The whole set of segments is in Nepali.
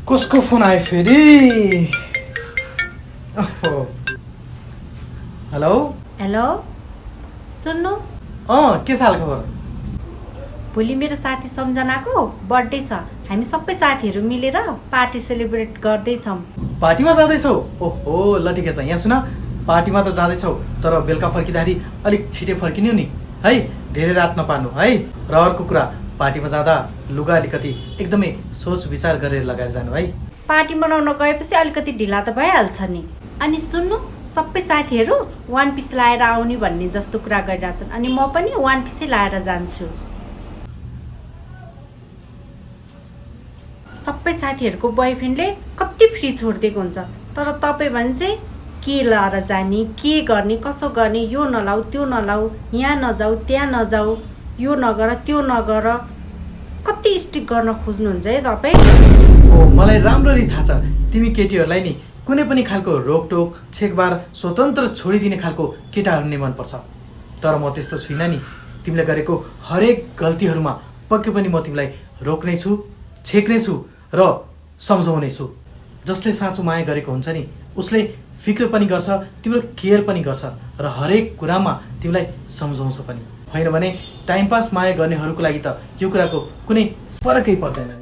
कसको फोन आयो फेरि? हेलो हेलो सुन्नु के छ हालखबर? भोलि मेरो साथी सम्झनाको बर्थडे छ। हामी सबै साथीहरू मिलेर पार्टी सेलिब्रेट गर्दैछौँ। पार्टीमा जाँदैछौ? ओहो ल ठिकै छ। यहाँ सुन, पार्टीमा त जाँदैछौ तर बेलुका फर्किँदाखेरि अलिक छिटै फर्किनु नि है, धेरै रात नपार्नु है। र अर्को कुरा, पार्टीमा जाँदा लुगा अलिकति एकदमै सोच विचार गरेर लगाएर जानु है। पार्टी मनाउन गएपछि अलिकति ढिला त भइहाल्छ नि। अनि सुन्नु, सबै साथीहरू वान पिस लाएर आउने भन्ने जस्तो कुरा गरिरहेछन्, अनि म पनि वान पिसै लाएर जान्छु। सबै साथीहरूको बोयफ्रेन्डले कति फ्री छोडिदिएको हुन्छ, तर तपाईँ भने चाहिँ के लाएर जाने, के गर्ने, कसो गर्ने, यो नलाऊ त्यो नलाऊ, यहाँ नजाऊ त्यहाँ नजाऊ, यो नगर त्यो नगर, कति स्ट्रिक गर्न खोज्नुहुन्छ है तपाईँ। ओ मलाई राम्ररी थाहा छ, तिमी केटीहरूलाई नि कुनै पनि खालको रोकटोक छेकबार स्वतन्त्र छोडिदिने खालको केटाहरू नै मनपर्छ। तर म त्यस्तो छुइनँ नि। तिमीले गरेको हरेक गल्तीहरूमा पक्कै पनि म तिमीलाई रोक्नेछु, छेक्नेछु र सम्झाउनेछु। जसले साँचो माया गरेको हुन्छ नि उसले फिक्र पनि गर्छ, तिम्रो केयर पनि गर्छ र हरेक कुरामा तिमीलाई सम्झाउँछ पनि। होइन भने टाइमपास माया गर्नेहरूको लागि त यो कुराको कुनै फरकै पर्दैन।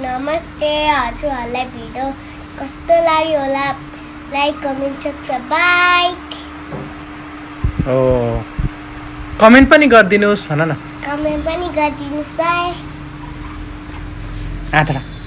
नमस्ते, हजुरहरूलाई भिडियो कस्तो लाग्यो होला लाइक कमेन्ट सब्सक्राइब कमेन्ट पनि गरिदिनुहोस् भन न। कमेन्ट पनि गरिदिनुहोस्। बाई। आँथरा